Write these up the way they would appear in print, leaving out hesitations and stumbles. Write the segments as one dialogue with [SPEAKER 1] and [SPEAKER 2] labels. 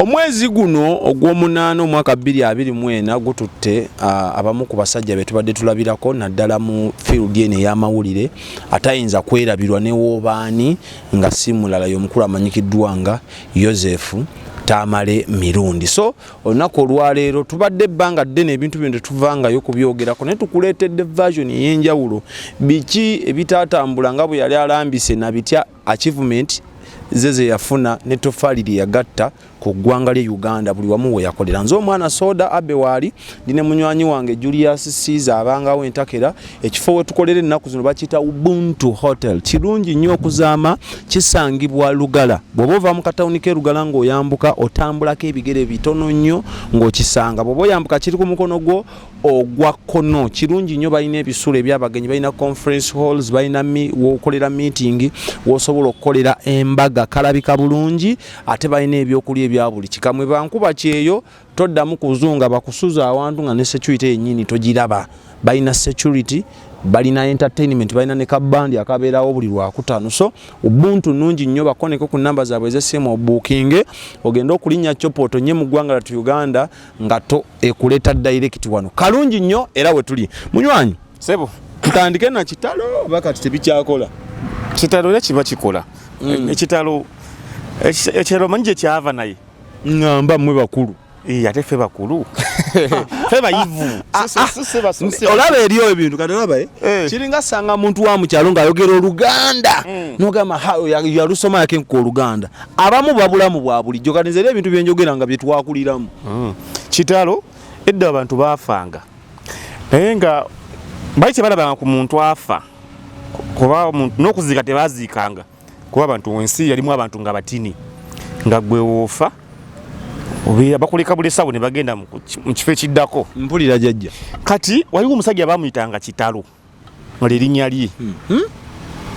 [SPEAKER 1] Omwezi guno ogw'omunaana omwaka 2024 gututte abamu ku basajja be tubadde tulabirako naddala mu field eno ey'amawulire atayinza kwerabirwa ne woobaani nga si mulala y'omukulu amanyikiddwa nga Joseph Tamale Mirundi. So olunaku olwaleero tubadde ebbanga ddene ebintu bino tetuvangayo kubyogerako, naye tukuleetedde version ey'enjawulo, biki ebitaatambula nga bwe yali alambise na bitya achievement ze ze yafuna n'ettofaali lye yagatta ku ggwanga lye Uganda buli wamu we yakolera. Nze omwana Soda Abe waali ndi ne munywanyi wange Julius Caesar abangawo entakera. Ekifo we tukolera ennaku zino bakiyita Ubuntu Hotel. Kirungi nnyo okuzaama, kisangibwa Lugala. Bw'oba ova mu katawuni k'e Lugala ng'oyambuka, otambulako ebigere bitono nnyo ng'okisanga. Bw'oba oyambuka kiri ku mukono gwo ogwa kkono. Kirungi nnyo, balina ebisulo ebyabagenyi, balina conference halls, balina wokolera meeting, wosobola okukolera embaga. Kalabika bulungi, ate balina ebyokulya ebya buli kika. Mwe bankuba kyeyo toddamu kuzunga bakusuza awantu nga ne security yennyini togiraba. Balina security, balina entertainment, balina ne kabandi akabeerawo buli lwakutaano. So Ubuntu nungi nnyo. Bakoneko ku namba zaabwe ez'essimu obuukinge ogende okulinnya chopper otonye mu ggwanga lyattu Uganda nga to ekuleeta direct wano. Kalungi nnyo era we tuli. Munywanyi.
[SPEAKER 2] Sebo.
[SPEAKER 1] Tutandike na kitalo oba kati tebikyakola?
[SPEAKER 2] Kitalo era kiba kikola. Ekitalo ekitalo manyi gye kyava naye.
[SPEAKER 1] Ŋŋamba mmwe bakulu.
[SPEAKER 2] Ate ffe bakulu, ffe bayivu.
[SPEAKER 1] Olaba eriyo ebintu kati olaba kiringa sanga muntu wa mukyalo ng'ayogera Oluganda nogamba yalusoma yakenkuka Oluganda. Abamu babulamu bwa bulijjo. Kati nze era ebintu byenjogera nga byetwakuliramu.
[SPEAKER 2] Kitalo, edda abantu baafanga naye nga bali tebalabanga ku muntu afa, kuba n'okuziika tebaziikanga, kuba abantu ensi yalimu abantu nga batini, nga gwe woofa obeera bakuleka bulesawo ne bagenda mu kifo ekiddako.
[SPEAKER 1] Mpulira jajja.
[SPEAKER 2] Kati waliwo omusajja bamuyitanga Kitalo nga lyerinnya lye.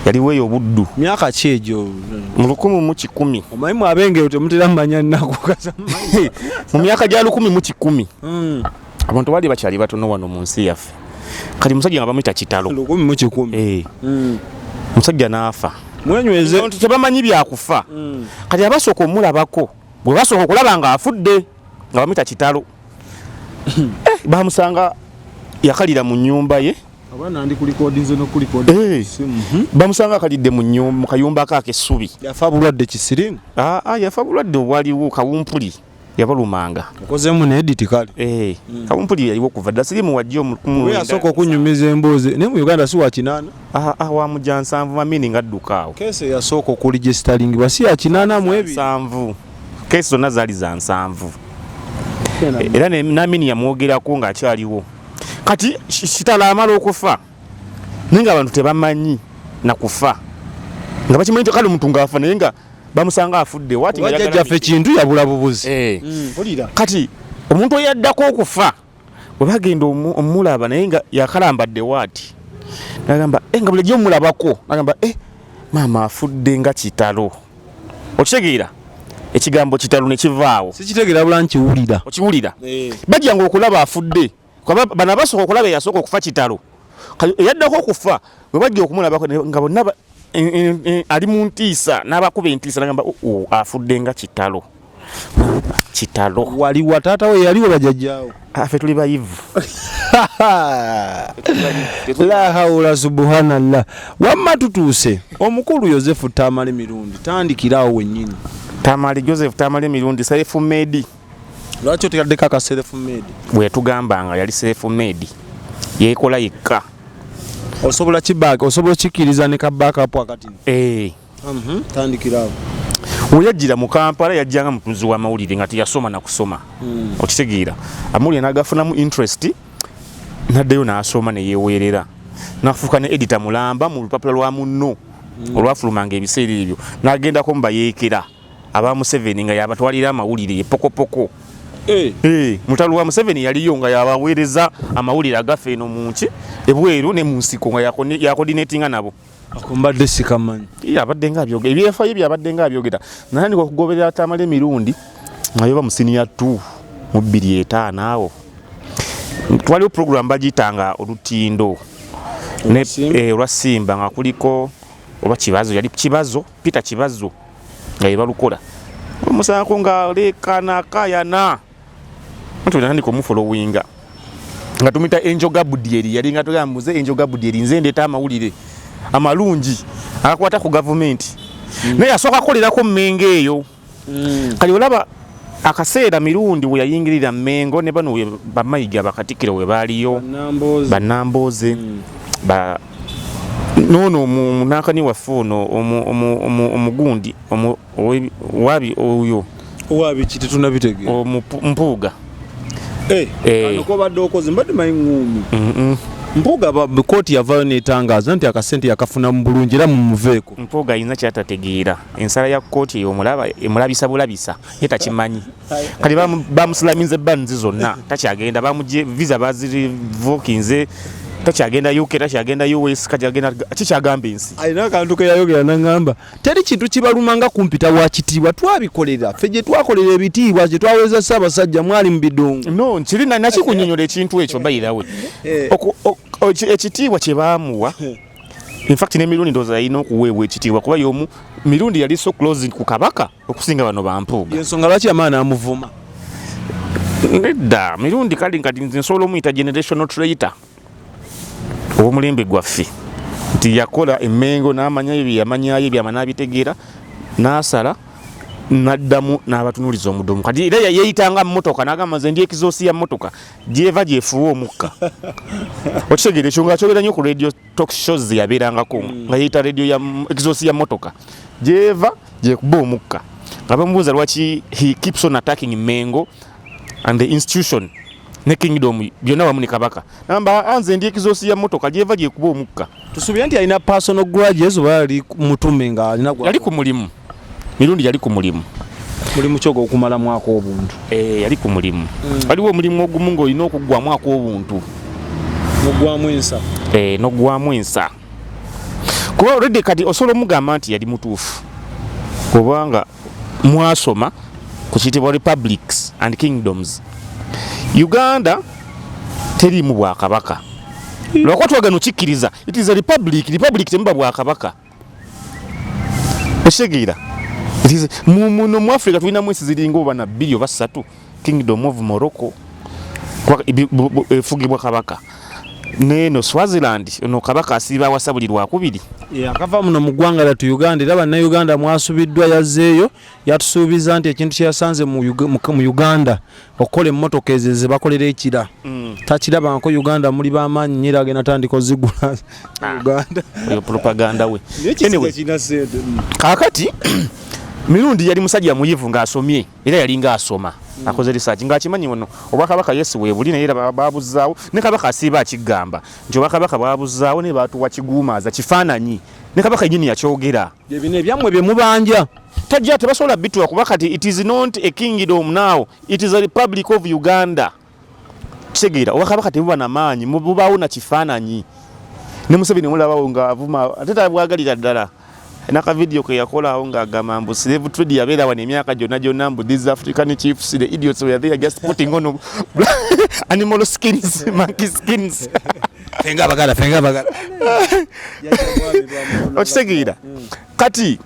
[SPEAKER 2] Yaliwo eyo Obuddu.
[SPEAKER 1] Myaka ki egyo?
[SPEAKER 2] Mu 1100.
[SPEAKER 1] Omanyi mu abengero temutera manya nnaku.
[SPEAKER 2] Mu myaka gya 1100, abantu baali bakyali batono wano mu nsi yaffe. Kati musajja nga bamuyita Kitalo.
[SPEAKER 1] 1100.
[SPEAKER 2] Musajja n'afa.
[SPEAKER 1] Mwenyweze.
[SPEAKER 2] Abantu tebamanyi byakufa. Kati abasooka omulabako, bwe basooka okulaba nga afudde nga bamuyita Kitalo, bamusanga yakalira mu nnyumba ye.
[SPEAKER 1] Abaana ndi kulikodinze nokulikodi.
[SPEAKER 2] Bamusanga akalidde mu nnyumba mu kayumba ke ak'essubi.
[SPEAKER 1] Yafa bulwadde kisirimu?
[SPEAKER 2] Aa, yafa bulwadde obwaliwo, kawumpuli yabalumanga.
[SPEAKER 1] Okozemu ne edit kale.
[SPEAKER 2] Kawumpuli yaliwo kuva dda, sirimu wajja.
[SPEAKER 1] Oyo yasooka okunyumiza emboozi naye mu Uganda si wa 80?
[SPEAKER 2] Wa muja 70, Amini nga adduka awo.
[SPEAKER 1] Case eyasooka okuregisteringibwa si ya 82?
[SPEAKER 2] 70. Case zonna zaali za 70 era n'Amini yamwogerako ng'akyaliwo. Kati Kitalo amala okufa naye nga abantu tebamanyi nakufa, nga bakimanyi nti kale omuntu ng'afa, naye nga bamusanga afudde waati nga
[SPEAKER 1] jjajjaffe Kintu yabula bubuzi. Mpulira.
[SPEAKER 2] Kati omuntu eyaddako okufa bwe bagenda omulaba naye nga yakalambadde waati, nagamba nga bulijjo omulabako, nagamba maama afudde nga Kitalo. Okitegeera ekigambo Kitalo ne kivaawo?
[SPEAKER 1] Sikitegeera, bula nkiwulira.
[SPEAKER 2] Okiwulira? Bajjanga okulaba afudde. Kuba bano abasooka okulaba eyasooka okufa Kitalo, eyaddako okufa bwe bajja okumulabako nga bonna ali mu ntiisa n'abakuba entiisa, nagamba, "Oh, oh, afudde nga Kitalo, Kitalo."
[SPEAKER 1] Wali wa taata we yaliwo bajjajjaawo?
[SPEAKER 2] Ffe tuli bayivu.
[SPEAKER 1] La haula, subhanallah. Wamma tutuuse omukulu Yosefu Tamale Mirundi, tandikiraawo wennyini.
[SPEAKER 2] Tamale, Joseph Tamale Mirundi, self made.
[SPEAKER 1] Lwaki otekaddeko aka self made?
[SPEAKER 2] Bwe yatugambanga yali self made, yeekola yekka.
[SPEAKER 1] Osobola kibaaka, osobola okikkiriza ne ka backup akatini?
[SPEAKER 2] Eh.
[SPEAKER 1] Tandikiraawo.
[SPEAKER 2] We yajjira mu Kampala yajjanga mutunzi w'amawulire nga teyasoma na kusoma. Okitegeera, amawulire n'agafunamu interest, n'addayo n'asoma ne yeeweerera, n'afuuka ne editor mulamba mu lupapula lwa Munno olwafulumanga ebiseera ebyo, n'agendako mu bayeekera aba Museveni nga yabatwalira amawulire epokopoko. Mutalo wa Museveni yaliyo nga yabaweereza amawulire agafa eno mu nki ebweru ne mu nsiko, nga yacoordinatinga nabo.
[SPEAKER 1] Ako mbadde sikamanyi.
[SPEAKER 2] Ye abadde nga abyogera ebyefayo byabadde nga abyogera. Natandika okugoberera Tamale Emirundi nga yoba mu senior 2 mu 2005 awo. Twaliwo program bagiyitanga Olutindo.
[SPEAKER 1] Simba?
[SPEAKER 2] Olwa Simba nga kuliko oba Kibazo, yali Kibazo, Peter Kibazo nga ye balukola. Omusanko nga lekana kayana. Nti natandika omufollowinga nga tumita Angel Gabudieri, yali nga tugamba muze Angel Gabudieri, nze ndeeta amawulire amalungi agakwata ku gavumenti. Naye yasooka kukolerako Mmengo eyo. Kali olaba akaseera Mirundi we yayingirira Mmengo ne bano bamayiga bakatikkiro we baaliyo, bannambooze ba noono omunakani waffe ono omugundi wabi oyo
[SPEAKER 1] Owabiki tetunabitegeera.
[SPEAKER 2] Mpuuga.
[SPEAKER 1] Kano kobadde okoze mbadde manyi ŋŋuumi. Mpuuga kooti yavaayo n'etangaaza nti akasente yakafuna mu bulungi era mumuveeko.
[SPEAKER 2] Mpuuga ayina kyatategeera, ensala ya kooti eyo omulaba emulabisa bulabisa, ye takimanyi. Kati bamusilaminze banzi zonna, takyagenda, bamugye visa bazirevokinze, takyagenda UK, takyagenda US, kakyagenda kikyagamba ensi.
[SPEAKER 1] Alina akantu ke yayogera n'aŋŋamba teri kintu kibaluma nga kumpita wa kitiibwa, twabikolera ffe gye twakolera ebitiibwa gye twaweza Ssaabasajja mwali mu bidongo.
[SPEAKER 2] No, nkiri nakikunyonyola ekintu ekyo bayirawe. Ekitiibwa kye baamuwa, in fact ne Mirundi ndowooza yalina okuweebwa ekitiibwa kuba y'omu Mirundi yali so close ku Kabaka okusinga bano bampuuga.
[SPEAKER 1] Yensonga lwaki amaana amuvuma.
[SPEAKER 2] Nedda, Mirundi kali kati nze nsobola omuyita generational traitor ow'omulembe gwaffe, nti yakola emmengo n'amanyayo bye yamanyayo ebyama n'abitegeera n'asala n'addamu n'abatunuuliza omudomo. Kati era yeeyitanga mmotoka n'agamba nze ndi exhaust ya mmotoka gyeva gyefuuwa omukka. Okitegeera ekyo nga akyogera nnyo ku radio talk shows ze yabeerangako, nga yeeyita radio ya exhaust ya mmotoka gyeva gyekuba omukka, nga bamubuuza lwaki he keeps on attacking Mengo and the institution ne kingdom byonna wamu ne Kabaka, namba nze ndi exhaust ya mmotoka gyeva gyekuba omukka.
[SPEAKER 1] Tusuubira nti alina personal grudges oba yali mutume nga alina
[SPEAKER 2] Yali ku mulimu, Mirundi yali ku mulimu.
[SPEAKER 1] Mulimu kyoga okumalamu ak'obuntu.
[SPEAKER 2] Yali ku mulimu. Waliwo omulimu ogumu ng'olina okuggwamu ak'obuntu.
[SPEAKER 1] N'oggwamu ensa.
[SPEAKER 2] N'oggwamu ensa kuba already kati osobola omugamba nti yali mutuufu kubanga mwasoma ku kiyitibwa republics and kingdoms. Uganda teriimu bwakabaka lwakuba twagana okikkiriza, it is a republic. Republic temuba bwakabaka, okitegeera? Muno mu Africa tulinamu ensi ziringa oba na bbiri oba ssatu, Kingdom of Morocco efugibwa kabaka, neeno Swaziland ono kabaka asiiba awasa buli lwakubiri.
[SPEAKER 1] Akava muno mu ggwanga lyattu Uganda, era bannayuganda mwasubiddwa, yazzeeyo yatusuubiza nti ekintu kye yasanze mu Uganda okukola emmotoka ezo ze bakolera ekira takirabangako Uganda, muli b'amaanyi nnyo era agenda tandika ozigula Uganda.
[SPEAKER 2] Oyo propaganda we.
[SPEAKER 1] Anyway, kirina ssente.
[SPEAKER 2] Kaakati Mirundi yali musajja muyivu ng'asomye, era yali ng'asoma akoze research ng'akimanyi wano obwakabaka yesu weebuli, naye era babuzaawo ne kabaka asiiba akigamba nti obwakabaka bwabuzaawo naye batuwa kiguumaaza kifaananyi, ne kabaka yennyini yakyogera.
[SPEAKER 1] Bino ebyammwe bye mubanja.
[SPEAKER 2] Tajja tebasobola bituwa kuba kati it is not a kingdom now, it is a Republic of Uganda. Kitegeera obwakabaka tebuba namaanyi, bubaawo na kifaananyi. Ne Museveni mulabawo ng'avuma ate tabwagalira ddala nakavidiyo ke yakolaawo ng'agamba mbu slave trade yabeera wano emyaka gyonna gyonna, mbu these African chiefs, the idiots, were there just putting on animal skins, monkey skins.
[SPEAKER 1] Fenga abagala, fenga abagala.
[SPEAKER 2] Okitegeera? Kati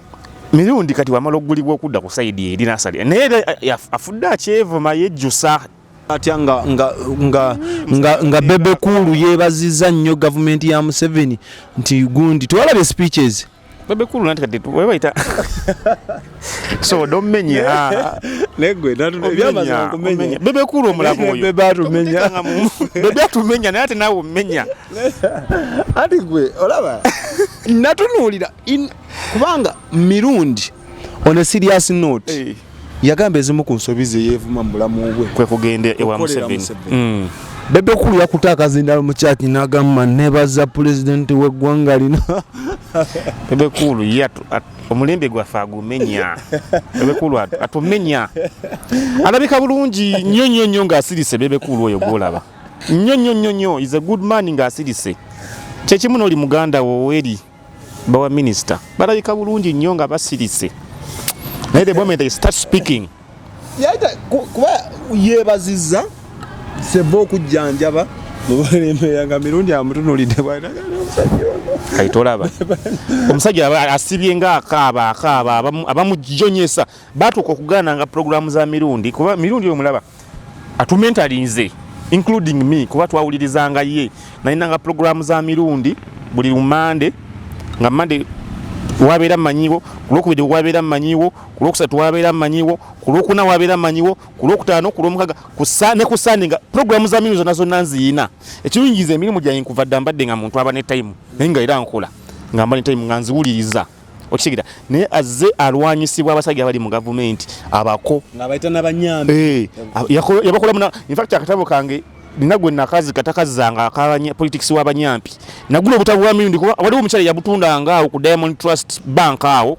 [SPEAKER 2] Mirundi kati wamala okugulibwa okudda ku side eri nasali, naye era afudde akyevuma, yejjusa.
[SPEAKER 1] Atya nga Bebe Cool yeebazizza nnyo gavumenti ya Museveni nti gundi tewalabye speeches.
[SPEAKER 2] Bebe Cool nanti kati webayita so domenya.
[SPEAKER 1] Negwe.
[SPEAKER 2] Omenya. Bebe Cool omulaba oyo.
[SPEAKER 1] Bebe atumenya.
[SPEAKER 2] Bebe atumenya, naye ate naawe omenya.
[SPEAKER 1] Anti gwe olaba natunuulira kubanga Mirundi, on a serious note, yagamba ezimu ku nsobi ze yeevuma mu bulamu bwe
[SPEAKER 2] kwe kugenda ewa
[SPEAKER 1] Okukolera
[SPEAKER 2] Museveni.
[SPEAKER 1] Museveni. Bebe Cool yakutte akazindalo mu kyaki n'agamba nebaza pulezidenti w'eggwanga lino.
[SPEAKER 2] Bebe Cool ye omulembe gwaffe agumenya. Bebe Cool atumenya, alabika bulungi nnyo nnyo nnyo ng'asirise. Bebe Cool oyo gwolaba nnyo nnyo nnyo nnyo is a good man ng'asirise. Kyekimu n'oli muganda wo eri bawa minisita, balabika bulungi nnyo nga basirise, naye the moment they start speaking
[SPEAKER 1] Yayita kuba yeebazizza seva okujjanjaba. Mubalembeera nga Mirundi amutunuulidde bw'atagala omusajja ono.
[SPEAKER 2] Kati tolaba omusajja aba asibye nga akaaba akaaba, abamujonyesa batuuka okugaananga puroguramu za Mirundi, kuba Mirundi oyo mulaba atumentalinze, including me, kuba twawulirizanga ye. Nalinanga puroguramu za Mirundi buli Mande, nga Mande wabeera mmanyiwo, ku Lwokubiri wabeera mmanyiwo, ku Lwokusatu wabeera mmanyiwo, ku Lwokuna wabeera mmanyiwo, ku Lwokutaano, ku Lwomukaga, ne ku Sande, nga puroguramu za Mirundi zonna zonna nziyina. Ekirungi emirimu gyange nkuva dda mbadde nga muntu aba ne time, naye nga era nkola nga mba ne time nga nziwuliriza, okitegeera? Naye azze alwanyisibwa abasajja abali mu gavumenti abako
[SPEAKER 1] nga bayita n'abanyambi.
[SPEAKER 2] Eh, yabakolamu. In fact, akatabo kange nina gwe nakazi katakazanga akabanya politics w'abanyampi. Nagula obutabo bwa Mirundi kuba waliwo omukyala yabutundanga awo ku Diamond Trust Bank awo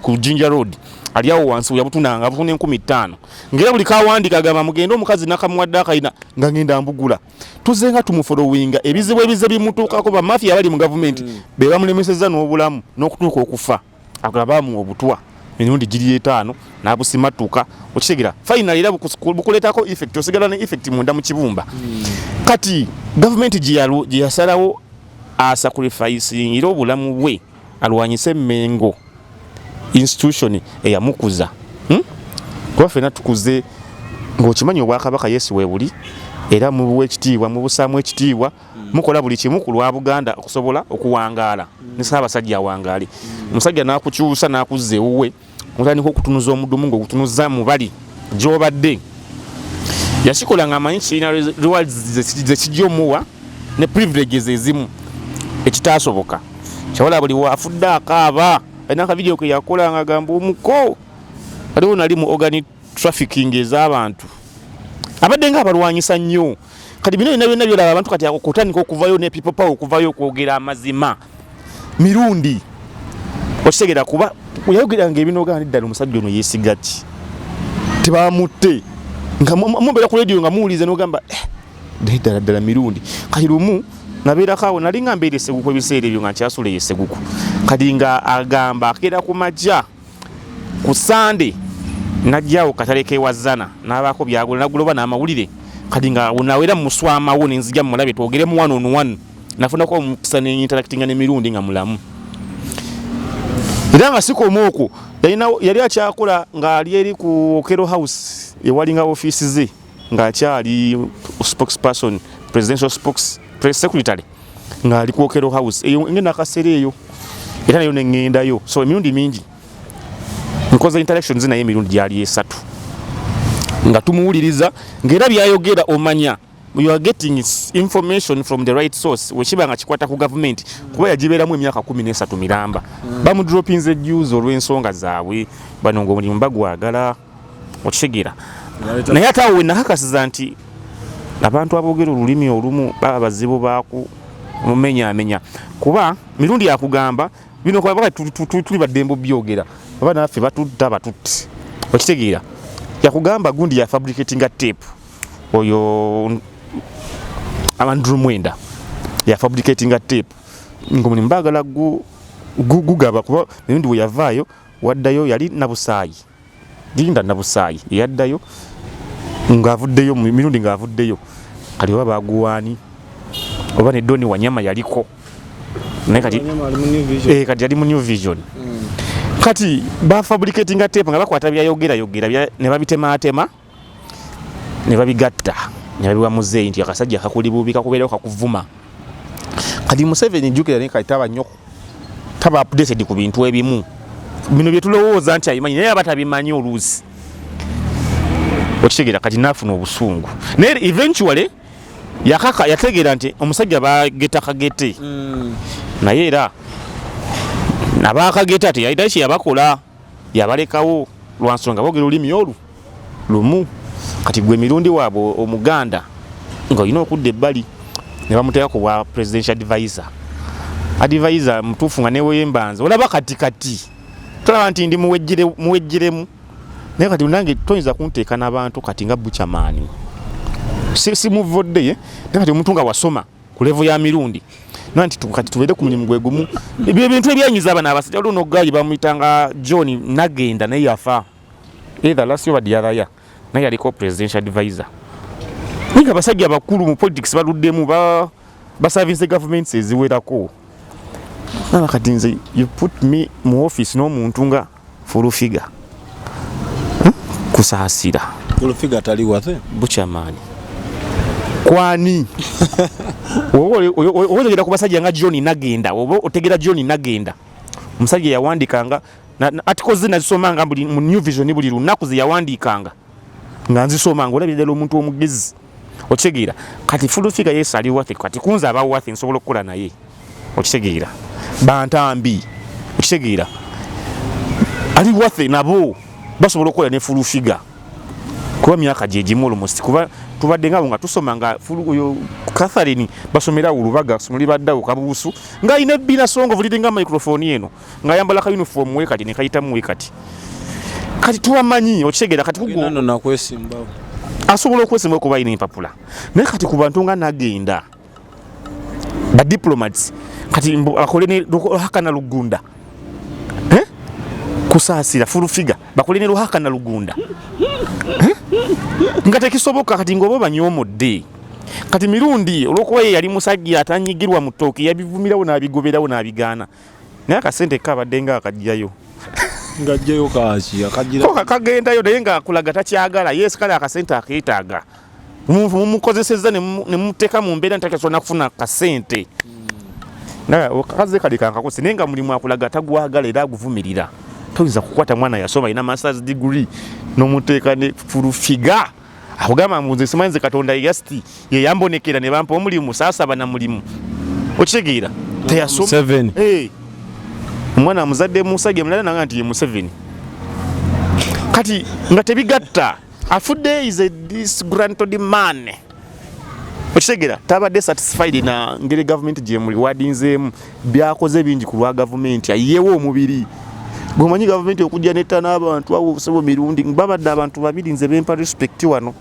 [SPEAKER 2] ku Jinja Road, ali awo wansi, yabutundanga abutunda 5000, ngera buli kawandika agamba mugende omukazi nakamuwadde akayina, nga ngenda mbugula. Tuze nga tumufollowinga, ebizibu ebize bimutuukako, bamafia abali mu gavumenti be bamulemesezza n'obulamu n'okutuuka okufa. Agala bamuwa obutwa emirundi giri 5 n'abusimatuka, okitegeera? Finally era bukuleetako effect, osigala ne effect munda mu kibumba. Kati gavumenti gye yasalawo asacrificingira obulamu bwe alwanyise Emmengo institution eyamukuza, Kuba ffenna tukuze ng'okimanyi obwakabaka yesu weebuli, era mubuwa ekitiibwa, mubusaamu ekitiibwa, mukola buli kimu ku lwa Buganda okusobola okuwangaala ne Ssaabasajja awangaale. Omusajja n'akukyusa n'akuzza ewuwe, otandika okutunuza omudumu ng'ogutunuza mu bali gy'obadde. Yakikola ng'amanyi kirina rewards ze kijja omuwa ne privileges ezimu ekitaasoboka. Kyawala buli waafudde akaaba, alina akavidiyo ke yakola nga agamba omuko waliwo nali mu organ trafficking ez'abantu, abadde nga abalwanyisa nnyo. Kati bino byonna byonna byolaba abantu kati okutandika okuvayo ne people power, okuvayo okwogera amazima Mirundi, okitegeera? Kuba yayogeranga ebinogana ddala omusajja ono yeesiga ki, tebamutte nga mubeera ku radio nga muwuliza nogamba, "Eh, naye ddala ddala Mirundi." Kati lumu nabeerako awo, nali nga mbeera Eseguku ebiseera ebyo, nga nkyasula eyo Eseguku. Kati nga agamba akeera ku majja ku Sande, najjawo katale kewazana n'abaako byagula, nagula oba n'amawulire. Kati nga nawera muswamawo nenzija mulabe twogeremu one on one. Nafunako omukisa ne interactinga ne Mirundi nga mulamu, era nga sikoma okwo, yali akyakola ng'ali eri ku Okero House ewalinga ofiisi ze, ng'akyali spokesperson, presidential spokes press secretary, ng'ali ku Okero House eyo ngenda akaseera eyo, era nayo neŋŋendayo. So emirundi mingi nkoze interactions naye, emirundi gyali 3 nga tumuwuliriza, ng'era byayogera omanya you are getting information from the right source. Wekiba nga kikwata ku gavumenti, kuba yagibeeramu emyaka 13 miramba, bamudropinze juzi olw'ensonga zaabwe bano ng'omulimu bagwagala, okitegeera? Naye ate awo wenakakasiza nti abantu aboogera olulimi olumu baba bazibu baku mumenyaamenya, kuba Mirundi yakugamba bino kuba tuli baddembe obyogera, oba naffe batutta batutte, okitegeera? Yakugamba gundi ya fabricatinga tape, oyo Andrew Mwenda ya fabricatinga tape ngaomulimu baagala gugaba, kuba Mirundi bwe yavaayo waddayo yali Nabusaayi, Linda Nabusaayi eyaddayo ng'avuddeyo, Mirundi ng'avuddeyo. Kati oba baguwaani oba ne Doni Wanyama yaliko naye kati, kati yali mu New Vision. Kati bafabricatinga tape nga bakwata byayogera yogera ne babitematema ne babigatta ne babiwa muzeeyi nti akasajja kakuli bubi, kakubeerawo, kakuvuma. Kati Museveni jjukira naye kati taba nnyo, taba updated ku bintu ebimu bino bye tulowooza nti abimanyi, naye aba tabimanyi oluusi, okitegeera? Kati naafuna obusungu, naye eventually yakaka yategeera nti omusajja bageta kagete, naye era abakageta teyalina kyeyabakola, yabalekawo lwansonga boogera olulimi olu lumu. Kati gwe Mirundi waabwe omuganda nga olina okudda ebbali, ne bamuteeka ku bwa presidential advisor, advisor mutuufu nga neweyembanza olaba kati kati tolaba nti ndi muwejjeremu, naye kati nange toyinza kunteeka n'abantu kati nga bukyamaani simuvodde ye. Naye kati omuntu nga wasoma ku level ya Mirundi na nti kati tubeere ku mulimu gwe gumu, ebyo ebintu ebyanyiza bano abasajja. Waliwo nogayi bamuyitanga John Nagenda, naye yafa either last year or the other year, naye yaliko presidential advisor. Naye nga abasajja abakulu mu politics baluddemu, baservinze governments eziwerako. Naba kati nze you put me mu office n'omuntu nga Full Figure, Kusaasira.
[SPEAKER 1] Full Figure tali worthy.
[SPEAKER 2] Bukyamaani kwani oba otegera ku basajja nga John Nagenda, oba otegera John Nagenda, omusajja yawandiikanga articles ze nazisomanga buli mu New Vision buli lunaku, ze yawandiikanga nga nzisoma, nga olabye ddala omuntu omugezi, okitegeera? Kati Full Figure, yes, ali worthy. Kati kunze aba worthy nsobola okukola naye, okitegeera? Bantambi, okitegeera, ali worthy, nabo basobola okukola ne Full Figure kuba myaka gyegimu almost, kuba tubadde ngabo nga tusoma nga oyo Catherine basomera awo Lubaga, somo libadde awo Kabuusu, ng'alina ebbina songovu liringa microphone eno, ng'ayambala ka uniform we kati ne kayitamu we kati. Kati tubamanyi, okitegeera? Kati
[SPEAKER 1] Agenda nno nakwesimbawo.
[SPEAKER 2] Asobola okwesimbawo kuba alina empapula, naye kati ku bantu nga Nagenda, ba diplomats, kati mbu akole ne Ruhakana Rugunda, eh? Kusaasira, Full Figure bakole ne Ruhakana Rugunda, eh? Nga tekisoboka. Kati ngaoba banyoomodde kati Mirundi, olwokuba ye yali musajja atanyigirwa mu ttooke, yabivumirawo n'abigoberawo n'abigaana, naye akasente kabadde nga akajjayo.
[SPEAKER 1] Ng'ajjayo kaaki akagira?
[SPEAKER 2] Ko kagendayo, naye ng'akulaga takyagala. Yes, kale akasente akeetaaga. Mumukozesezza ne mumuteeka mu mbeera nti takyasobola kufuna kasente. Naye kaze kali kankakose, naye nga mulimu akulaga tagwagala era aguvumirira. Toyinza kukwata mwana yasoma, alina masters degree, n'omuteeka ne Full Figure akugamba mbu nze simanyi, nze Katonda yasti yeyambonekera ne bampa omulimu, saasaba na mulimu, okitegeera? Teyasoma.
[SPEAKER 1] Museveni.
[SPEAKER 2] Eh. Omwana amuzadde musajja mulala nanga nti ye Museveni. Kati nga tebigatta, afudde is a disgruntled man, okitegeera? Tabadde satisfied na ngeri gavumenti gyemuli wadinzeemu. Byakoze bingi ku lwa gavumenti, ayiyewo omubiri gwemanyi gavumenti okujja netta n'abantu awo. Obusebo Mirundi babadde abantu babiri nze bempa respect wano,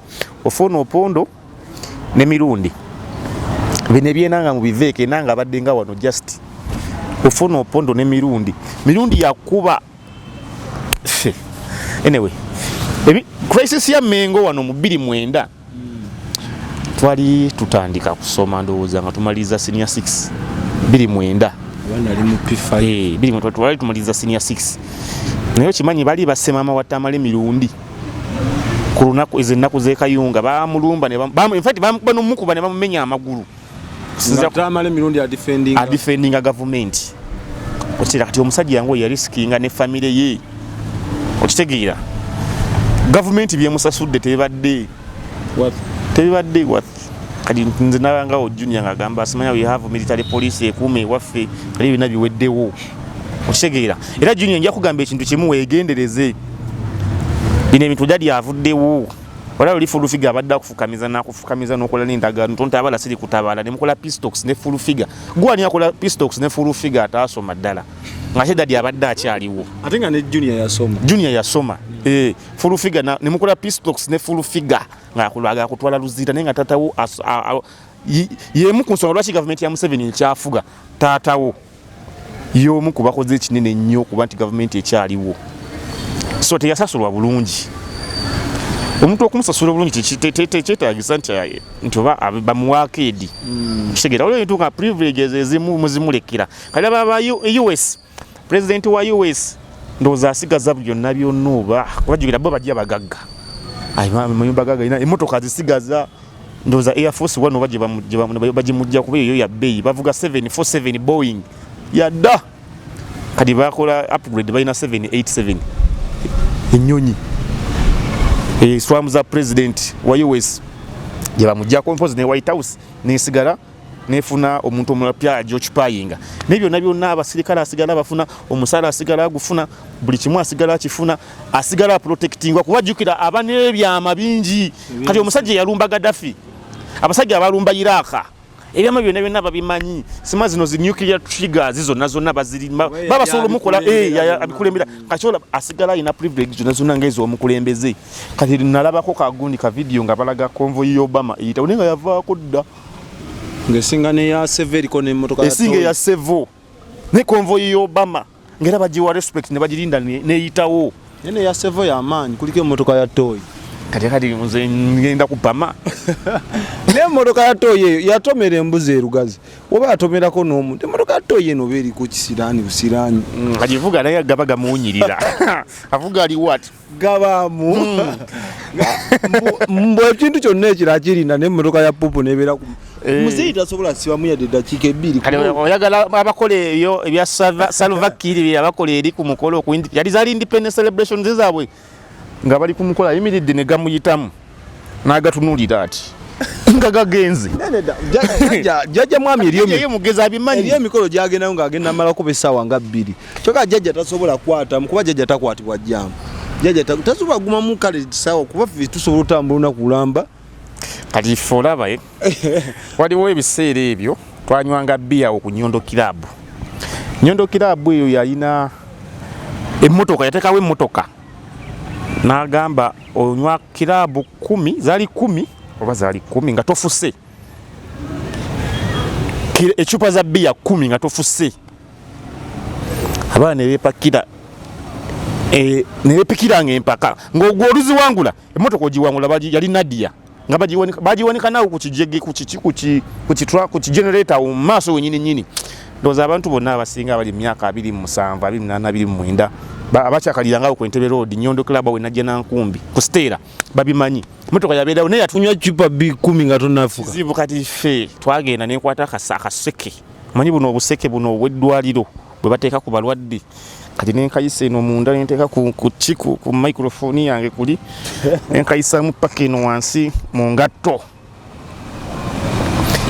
[SPEAKER 2] Ofono Opondo ne Mirundi. Bino ebyenanga mubiveeko, enanga abadde nga wano just Ofono Opondo ne Mirundi. Mirundi yakuba. Anyway, crisis ya Mengo wano mu 2009 twali tutandika kusoma, ndowooza nga tumaliriza senior 6, 2009.
[SPEAKER 1] Abaana ali mu P5.
[SPEAKER 2] Eh, 2009 twali tumaliriza senior 6, naye okimanyi bali basse maama wa Tamale Mirundi ku lunaku ezo ennaku z'ekayunga, bamulumba ne in fact bamukuba n'omukuba ne bamumenya amagulu.
[SPEAKER 1] Nga Tamale Mirundi adefendinga.
[SPEAKER 2] Adefendinga gavumenti, okitegeera? Kati omusajja yange oyo yarisikinga ne famire ye, okitegeera? Gavumenti byemusasudde tebibadde tebibadde worth. Kati nze nabangawo junior ng'agamba simanya we have military police ekuuma ewaffe, kali byonna biweddewo, okitegeera? Era junior, nja kugamba ekintu kimu, weegendereze bino ebintu. Daddy avuddewo, olaba oli Full Figure abadde akufukamiza n'akufukamiza n'okola n'endagaano tontabala siri kutabaala ne mukola peace talks ne Full Figure. Gwani akola peace talks ne Full Figure ataasoma ddala, ng'ate daddy abadde akyaliwo?
[SPEAKER 1] Ate nga ne junior yasoma.
[SPEAKER 2] Junior yasoma, eh, Full Figure ne mukola peace talks ne Full Figure ng'akulwaga akutwala Luzira, naye nga taatawo y'emu ku nsonga lwaki gavumenti ya Museveni ekyafuga. Taatawo y'omu ku bakoze ekinene ennyo okuba nti gavumenti ekyaliwo, so teyasasulwa bulungi. Omuntu okumusasula obulungi tekyetagisa nti oba bamuwaako edi, kitegeera? Waliwo ebintu nga privileges ezimu muzimulekera. Kati aba ba US, president wa US ndowooza asigaza byonna byonna, oba kubajjukira bo bajja bagagga mayumba gaga, alina emmotoka azisigaza, ndowooza Air Force One oba gye bagimujja kuba eyo ya bbeeyi, bavuga 747 Boeing yadda. Kati bakola upgrade, balina 787 ennyonyi eswamu za president wa US gye bamuggyako mpozi ne White House nesigala nefuna omuntu omulala pya agyokipayinga, naye byonna byonna abasirikale asigala bafuna omusaala, asigala agufuna, buli kimu asigala akifuna, asigala aprotectingwa, kuba jjukira aba n'ebyama bingi. Kati omusajja eyalumba Gaddafi, abasajja abalumba Iraka, ebyama byonna byonna babimanyi. Sima zino zi nuclear triggers zonna zonna bazirima,
[SPEAKER 1] Oba
[SPEAKER 2] babasobola omukola.
[SPEAKER 1] Abikulembera byonna.
[SPEAKER 2] Abikulembera. Kati olaba asigala alina privilege zonna zonna ngaez'omukulembeze. Kati nalabako kagundi ka video nga balaga convoy ya Obama eyitawo, naye nga yavaako dda.
[SPEAKER 1] Ng'esinga neya Sevo, eriko n'emmotoka ya
[SPEAKER 2] Esinga
[SPEAKER 1] toy.
[SPEAKER 2] Eya Sevo ne convoy ya Obama ngera bagiwa respect ne bagirinda neyitawo.
[SPEAKER 1] Naye neya Sevo y'amaanyi, kuliko emmotoka ya toy.
[SPEAKER 2] Kati kati nze ngenda kupama.
[SPEAKER 1] Naye emmotoka ya toyi eyo yatomera embuzi erugazi oba yatomerako n'omuntu. Emmotoka ya toyi eno oba eriko kisiraani busiraani.
[SPEAKER 2] Agivuga naye gaba gamuwunyirira. Avuga ali what?
[SPEAKER 1] Gabaamu. Mbu ekintu kyonna ekirala kirinda n'emmotoka ya pupu n'ebeera ku muzeeyi tasobola sibamu yadde eddakiika ebbiri.
[SPEAKER 2] Kale oyagala abakola ebyo ebya Salva Kiir bye abakola eri ku mukolo ku yali zaali independence celebrations zaabwe nga bali ku mukolo ayimiridde ne gamuyitamu n'agatunulira ati nga gagenze.
[SPEAKER 1] Jjajja mwami
[SPEAKER 2] eriyo mugezi abimanyi.
[SPEAKER 1] Eriyo emikolo gy'agendayo ng'agenda amalako essaawa nga bbiri. Kyokka jjajja tasobola kukwatamu kuba jjajja takwatibwa jjaamu. Jjajja tasobola kugumamu kale ssaawa kuba ffe tusobola otambula olunaku lulamba.
[SPEAKER 2] Kati ffe olaba waliwo ebiseera ebyo twanywanga bbiya awo ku Nyondo Club. Nyondo Club eyo yalina emmotoka, yateekawo emmotoka n'agamba onywa club 10, zaali 10 oba zaali 10 nga tofuse. Ecupa za bbiya 10 nga tofuse. Abaana ne beepakira ne beepikiranga empaka ng'ogwo oluziwangula emmotoka ogiwangula yali Nadia nga bagiwanika naawe ku kijege ku kiki ku kigenerator mu maaso wennyini nnyini. Ndowooza abantu bonna abasinga abali mu myaka 27, 28, 29 abakyakaliranga ku Entebbe Road, Nyondo Club we Najja Nankumbi ku Stella babimanyi. Emmotoka yabeerawo naye
[SPEAKER 1] yatunywa cupa 10 nga tonnafuka.
[SPEAKER 2] Kizibu kati ffe twagenda ne nkwata akaseke. Omanyi buno obuseke buno obw'eddwaliro bwe bateeka ku balwadde. Kati ne nkayisa eno munda ne nteeka ku microphone yange kuli ne nkayisaamu paka eno wansi mu ngatto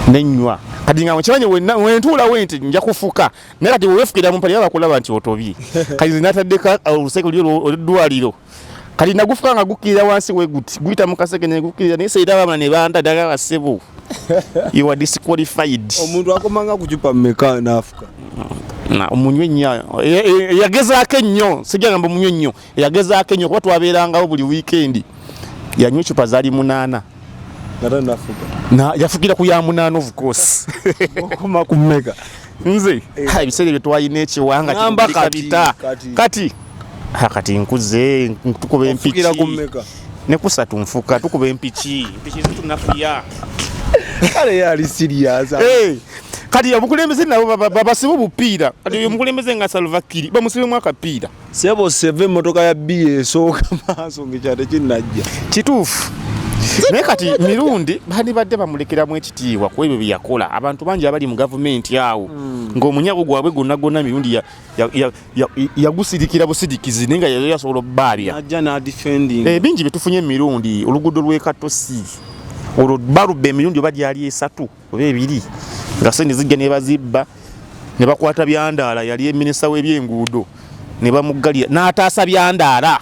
[SPEAKER 2] ne nnywa. Kati nga nkimanyi wentuulawo nti nja kufuka naye kati weefukira mu mpale bakulaba nti otobye. Kati nze nataddeko oluseke luli olw'eddwaliro. Kati nagufuka nga gukkirira wansi we guti guyita mu kaseke ne gukkirira naye seyita abaana ne banda ddala bassebo. You are disqualified.
[SPEAKER 1] Omuntu akomanga ku cupa mmeka n'afuka?
[SPEAKER 2] Na omunywe ennyo yagezaako ennyo, sijja gamba omunywe ennyo, yagezaako ennyo kuba twabeerangawo buli weekend. Yanywa ecupa zaali 8.
[SPEAKER 1] Nga tannafuka.
[SPEAKER 2] Na yafukira ku ya 8 of course.
[SPEAKER 1] Okoma ku mmeka?
[SPEAKER 2] Nze ebiseera ebyo twalina ekiwanga
[SPEAKER 1] Ngamba
[SPEAKER 2] kibita.
[SPEAKER 1] Kati.
[SPEAKER 2] Kati kati nkuze tukuba empiki.
[SPEAKER 1] Ofukira ku mmeka?
[SPEAKER 2] Ne kusatu nfuka tukuba empiki. Empiki zitunafuya.
[SPEAKER 1] Kale yali serious.
[SPEAKER 2] Kati obukulembeze nabo babasibe obupiira. Kati oyo omukulembeze nga Salva Kiir bamusibemu akapiira.
[SPEAKER 1] Sebo seve emmotoka ya B esooka maaso ng'ekyalo tekinnajja.
[SPEAKER 2] Kituufu. Naye kati Mirundi bandibadde bamulekeramu ekitiibwa ku ebyo bye yakola. Abantu bangi abali mu gavumenti awo ng'omunyago gwabwe gwonna gwonna Mirundi yagusirikira busirikizi naye nga yali asobola obbaabya.
[SPEAKER 1] Najja n'adefending.
[SPEAKER 2] Bingi bye tufunye Mirundi, oluguudo lw'e Katosi olwo balubba emirundi oba gyali 3 oba 2 nga ssente zijja ne bazibba ne bakwata Byandaala yali minisita w'ebyenguudo ne bamuggalira n'ataasa Byandaala.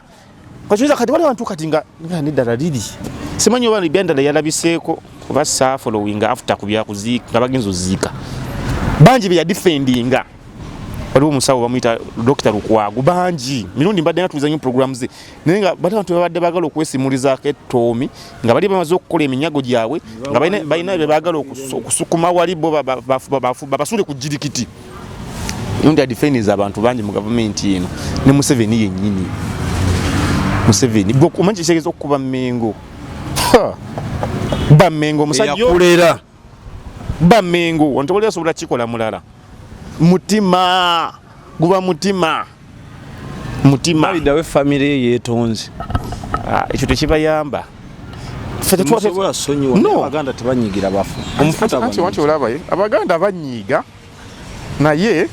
[SPEAKER 2] Kati kati waliwo abantu kati nga neddala liri simanyi oba Byandaala yalabiseeko oba saafollowinga after ku byakuziika nga bagenza oziika bangi be yadefendinga. Waliwo omusawo bamuyita Dr. Lukwago bangi Mirundi mbadde nga nnyo program ze naye nga bali abantu babadde baagala okwesimulizaako ettoomi nga bali bamaze okukola eminyago gyabwe nga balina bye baagala okusukuma wali bo babasule ku jirikiti. Mirundi adefendinze abantu bangi mu gavumenti eno ne Museveni yennyini. Museveni gwe omanyi kitegeeza okukuba Mmengo. Ba Mmengo omusajja
[SPEAKER 1] eyakulera.
[SPEAKER 2] Ba Mmengo wano tewali asobola kikola mulala. Mutima guba mutima mutima.
[SPEAKER 1] Baliddawo famire ye yeetonze.
[SPEAKER 2] Ekyo tekibayamba.
[SPEAKER 1] Temusobola sonyiwa. Abaganda tebanyigira bafu.
[SPEAKER 2] Anti wanti olaba Abaganda banyiiga naye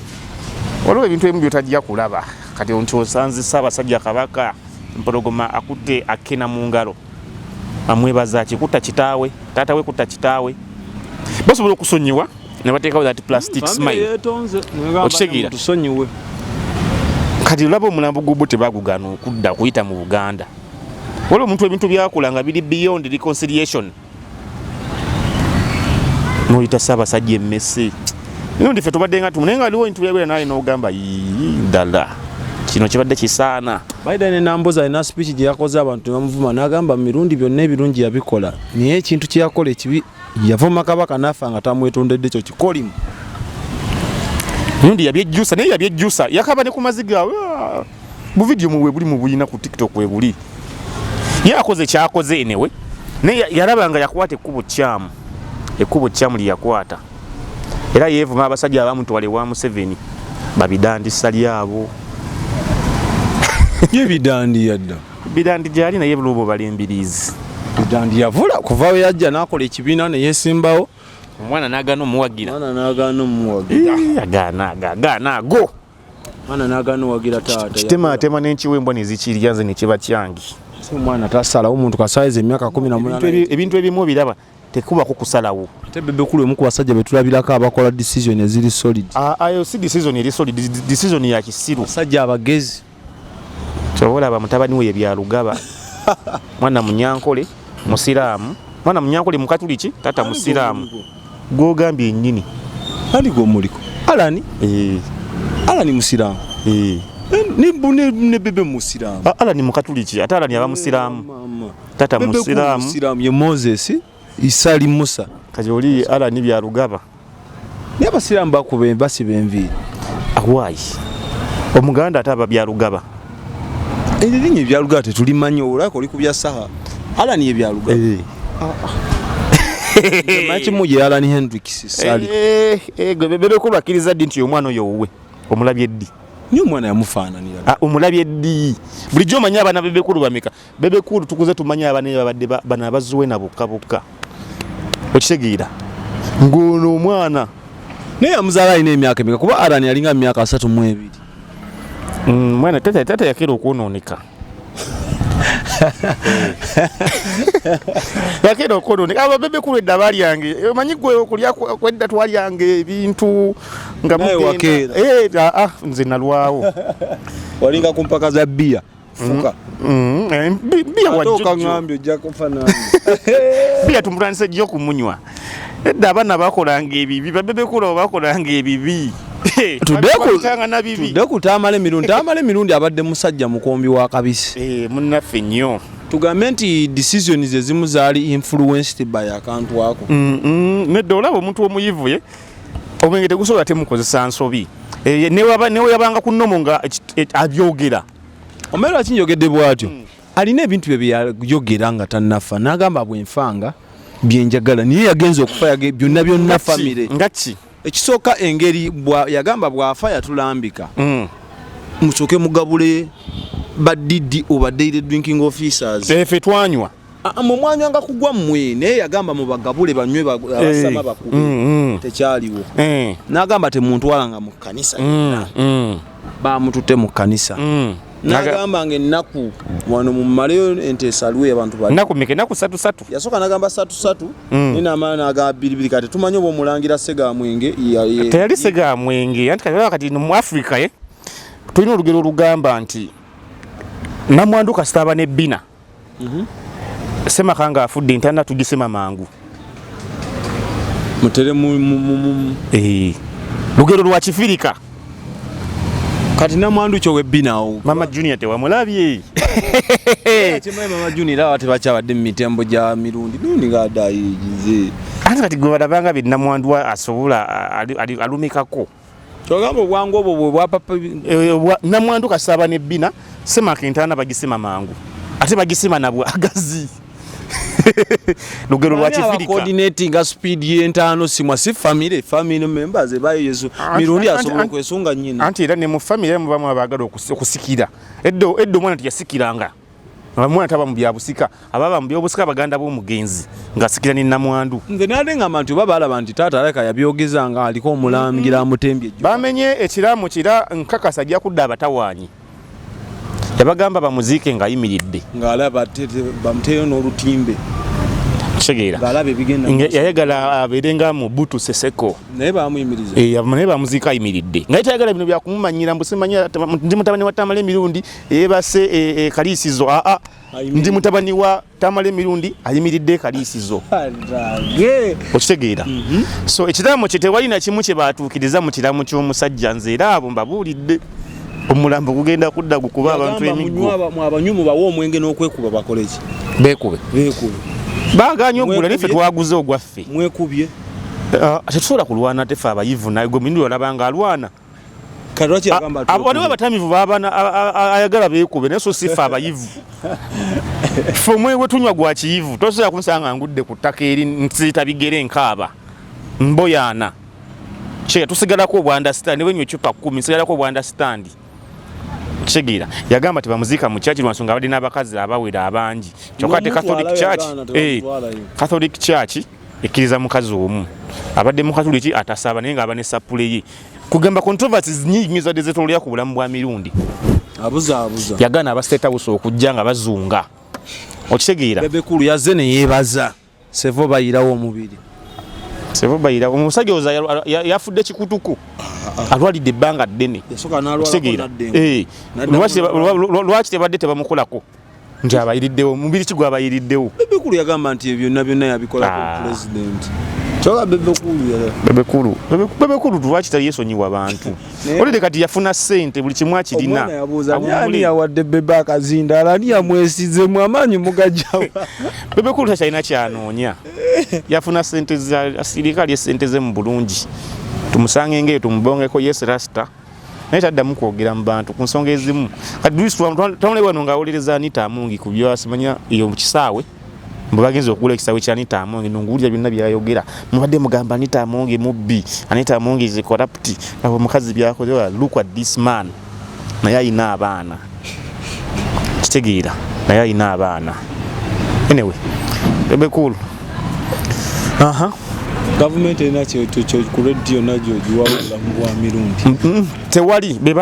[SPEAKER 2] waliwo ebintu ebimu by'otajja kulaba. Kati nti osanze Ssaabasajja Kabaka Mpologoma akutte akena mu ngalo amwebaza kikutta kitaawe, taata we kutta kitaawe. Basobola okusonyiwa ne bateekawo that plastic smile. Okitegeera?
[SPEAKER 1] Tusonyiwe.
[SPEAKER 2] Kati olaba omulambo gw'Obote tebagugaana okudda okuyita mu Buganda. Waliwo omuntu ebintu byakola nga biri beyond reconciliation. N'oyita Ssaabasajja emmese. Mirundi ffe tubadde nga naye nga waliwo ebintu byagera naye n'ogamba ddala kino kibadde kisaana.
[SPEAKER 1] Biden ne Namboza alina speech gye yakoze abantu ne bamuvuma n'agamba Mirundi byonna ebirungi yabikola naye ekintu kye yakola ekibi yavuma Kabaka n'afa nga tamwetondedde ekyo kikolimu.
[SPEAKER 2] Mirundi yabyejjusa naye yabyejjusa yakaba ne ku maziga bu video mu bwe buli mu buyina ku TikTok we buli. Ye akoze kyakoze anyway, naye yalaba nga yakwata ekkubo kyamu, ekkubo kyamu lye yakwata, era yeevuma abasajja abamutwala ewa Museveni babidandisa lyabo.
[SPEAKER 1] Ye Bidandi yadda.
[SPEAKER 2] Bidandi gyali, naye lubo balimbirizi.
[SPEAKER 1] Bidandi yavula kuva we yajja n'akola ekibiina ne yeesimbawo.
[SPEAKER 2] Omwana n'agaana omuwagira.
[SPEAKER 1] Omwana n'agaana omuwagira.
[SPEAKER 2] Agaana agaana ago.
[SPEAKER 1] Omwana n'agaana owagira taata.
[SPEAKER 2] Kitemaatema n'enkiwa embwa ne zikirya, nze ne kiba kyange.
[SPEAKER 1] Si omwana tasalawo, omuntu kasaayiza emyaka 18.
[SPEAKER 2] Ebintu ebimu obiraba tekubako kusalawo.
[SPEAKER 1] Ate Bebe Cool omu ku basajja be tulabirako abakola decision eziri solid.
[SPEAKER 2] Ayo si decision eri solid, decision ya kisiru.
[SPEAKER 1] Basajja abagezi.
[SPEAKER 2] Kyova olaba mutabani we ye Byarugaba. Mwana Munyankole musiraamu, mwana Munyankole mukatuliki, taata musiraamu. Gwogambye nnyini.
[SPEAKER 1] Ani gwomuliko? Alani?
[SPEAKER 2] Eh.
[SPEAKER 1] Alani musiraamu.
[SPEAKER 2] Eh.
[SPEAKER 1] Ne Bebe musiraamu.
[SPEAKER 2] Alani mukatuliki, ate Alani aba musiraamu. Taata musiraamu.
[SPEAKER 1] Musiraamu ye Moses Isali Musa.
[SPEAKER 2] Kati oli Alani Byarugaba.
[SPEAKER 1] Naye abasiraamu bakuba basiba enviiri.
[SPEAKER 2] Awaayi. Omuganda ate aba Byarugaba.
[SPEAKER 1] Erinnya Byarugaba tetulimanyi, olwako oli ku bya Saha. Alani ye Byarugaba. Manyi ye Alani Hendrix Sali.
[SPEAKER 2] Gwe Bebe Cool akkiriza ddi nti omwana oyo wuwe? Omulabye ddi?
[SPEAKER 1] Nnyo omwana yamufaananira.
[SPEAKER 2] Omulabye ddi? Bulijjo omanyi abaana Bebe Cool bameka? Bebe Cool tukuze tumanyi abaana babadde bano abazuwe na bokka bokka. Okitegeera? Ng'ono omwana.
[SPEAKER 1] Naye yamuzaala alina emyaka emeka? Kuba Alani yalinga mu myaka 32.
[SPEAKER 2] Mwana tata yakeera okwonooneka. Yakeera okwonooneka. Abo Bebe Cool edda balyange. Omanyi gwe okulya kwedda twalyanga ebintu nga mugenda. Nze nalwawo.
[SPEAKER 1] Walinga ku mpaka za bbiya. Fuka.
[SPEAKER 2] Bbiya wajjo.
[SPEAKER 1] Ate ojja kufa nange.
[SPEAKER 2] Bbiya tumutandise jjo okumunywa. Edda abaana bakolanga ebibi, ba Bebe Cool bakolanga ebibi.
[SPEAKER 1] Tudde ku Tamale Mirundi. Tamale Mirundi abadde musajja mukombi wa kabisi.
[SPEAKER 2] Munnaffe nnyo.
[SPEAKER 1] Tugambe nti decisions ezimu zaali influenced by akantu ako.
[SPEAKER 2] Nedda olaba omuntu omuyivu ye omwenge tegusobola temukozesa nsobi. Newe yabanga ku nnomo nga abyogera.
[SPEAKER 1] Omanyi lwaki njogedde bw'atyo? Alina ebintu bye byayogera nga tannafa, n'agamba bwenfanga byenjagala, naye yagenza okufa byonna byonna famire.
[SPEAKER 2] Nga ki?
[SPEAKER 1] Ekisooka engeri yagamba bw'afa yatulambika. Musooke mugabule ba DD oba daily drinking officers.
[SPEAKER 2] Ffe twanywa.
[SPEAKER 1] Mwe mwanywanga kugwa mmwe, naye yagamba mubagabule banywe abasama bakube. Tekyaliwo. N'agamba temuntwalanga mu kkanisa. Bamututte mu kkanisa. N'agamba ng'ennaku wano mumaleyo ente esalwe abantu bali.
[SPEAKER 2] Nnaku mmeka? Ennaku ssatu ssatu.
[SPEAKER 1] Yasooka n'agamba ssatu ssatu, naye n'amala n'agamba bbiri bbiri. Kati tumanyi oba omulangira Ssegamwenge.
[SPEAKER 2] Teyali Ssegamwenge. Anti kati mu Afrika tulina olugero olugamba nti namwandu kasita aba n'ebbina. Ssemaka ng'afudde ntanda tugisema mangu.
[SPEAKER 1] Mutere mu.
[SPEAKER 2] Lugero lwa Kifirika.
[SPEAKER 1] Kati namwandu kyo webbina awo.
[SPEAKER 2] Mama Junior tewamulabye.
[SPEAKER 1] Kimanyi Mama Junior awo tebakyabadde mu mitembo gya Mirundi. Mirundi ng'adde ayigize.
[SPEAKER 2] Anti kati gwe balabanga bye namwandu asobola alumikako.
[SPEAKER 1] Kyogamba obwangu obwo bwe bwa papa
[SPEAKER 2] namwandu kasaba n'ebbina, Ssemaka entaana bagisema mangu. Ate bagisema na bwagazi. Lugero lwa Kifirika.
[SPEAKER 1] Coordinating speed y'entaano simwa si family, family members ebayo Yesu. Mirundi asobola okwesunga nnyina.
[SPEAKER 2] Anti era ne mu family mubamu abaagala okusikira. Eddo omwana teyasikiranga. Omwana taba mu bya busika, ababa mu byobusika baganda b'omugenzi ng'asikira ne namwandu.
[SPEAKER 1] Nze nade ngamba nti oba balaba nti taata aleka yabyogeza nga aliko omulangira amutembye ejjo.
[SPEAKER 2] Bamenye ekiraamo kira nkakasa ajja kudda abatawaanyi. Yabagamba bamuziike ng'ayimiridde.
[SPEAKER 1] Ng'alaba bamuteeyo n'olutimbe.
[SPEAKER 2] Kitegeera.
[SPEAKER 1] Ng'alaba ebigenda.
[SPEAKER 2] Yayagala abeere nga Mobutu Seseko.
[SPEAKER 1] Naye bamuyimiriza.
[SPEAKER 2] Naye bamuziika ayimiridde. Nga tayagala bino bya kumumanyira mbu simanyi ndi mutabani wa Tamale Mirundi yeebase Kaliisizo. Ndi mutabani wa Tamale Mirundi ayimiridde Kaliisizo. Okitegeera. So ekiraamo kye tewali na kimu kye baatuukiriza mu kiraamo ky'omusajja, nze era abo mbabuulidde. Omulambo gugenda kudda gukuba abantu emiggo.
[SPEAKER 1] Mwabanywi mubawe omwenge n'okwekuba bakole ki?
[SPEAKER 2] Beekube.
[SPEAKER 1] Beekube.
[SPEAKER 2] Baagaanye okugula naye ffe twaguze ogwaffe.
[SPEAKER 1] Mwekubye.
[SPEAKER 2] Tetusobola kulwana teffe abayivu naye gwe Mirundi olaba nga alwana.
[SPEAKER 1] Kati lwaki yagamba
[SPEAKER 2] Waliwo abatamivu babana ayagala beekube, naye so sifa abayivu. Ffe omwewe tunywa gwa kiyivu, tosobola kunsanga ngudde ku ttaka eri nsiita bigere nkaaba mboyaana. Kye tusigalako obwa understand, ne bwenywa ecupa 10 nsigalako obwa understand. Kitegeera, yagamba tebamuziika mu church lwansonga abadde n'abakazi abawera abangi, kyokka ate Catholic Church, Catholic Church ekkiriza mukazi omu. Abadde mukatuliki atasaba, naye ng'aba ne sapule ye. Kugamba controversies nyingi zadde zetolera ku bulamu bwa Mirundi.
[SPEAKER 1] Abuzaabuza.
[SPEAKER 2] Yagaana aba State House okujja nga bazunga, okitegeera?
[SPEAKER 1] Bebe Cool yazze ne yeebaza Sevo bayirawo omubiri.
[SPEAKER 2] Sevo bayirawo omusajja oza yafudde kikutuku, alwalidde ebbanga ddene. Okitegeera? Lwaki tebadde tebamukolako nti abayiriddewo mubiri ki gwabayiriddewo?
[SPEAKER 1] Bebe Cool yagamba nti ebyo byonna byonna yabikolako president. Kyoka Bebe Cool
[SPEAKER 2] Bebe Cool, Bebe Cool lwaki teyesonyiwa bantu? Olidde kati yafuna ssente, buli kimu akirina.
[SPEAKER 1] Omwana yabuuza ani yawadde Bebe akazindaalo, ani yamwesizemu amaanyi mugajjawa?
[SPEAKER 2] Bebe Cool takyalina kyanoonya, yafuna ssente za asirika alye ssente ze mu bulungi, tumusange ngaeyo tumubongeko. Yes, rasta, naye taddamu kwogera mu bantu ku nsonga ezimu. Kati twamulabe wano ng'awolereza Anita Amongi ku byasimanya eyo mu kisaawe, mbu bagenza okugula ekisaawe kya Anita Amongi. Nonguwulira byonna byayogera, mubadde mugamba Anita Amongi mubbi, Anita Amongi is corrupt, abo omukazi byakoze. Look at this man, naye ayina abaana, kitegeera, naye ayina abaana. Anyway, Bebe Cool, aha.
[SPEAKER 1] Gavumenti erina ku rediyo nagyo giwa obulamu bwa Mirundi?
[SPEAKER 2] Tewali be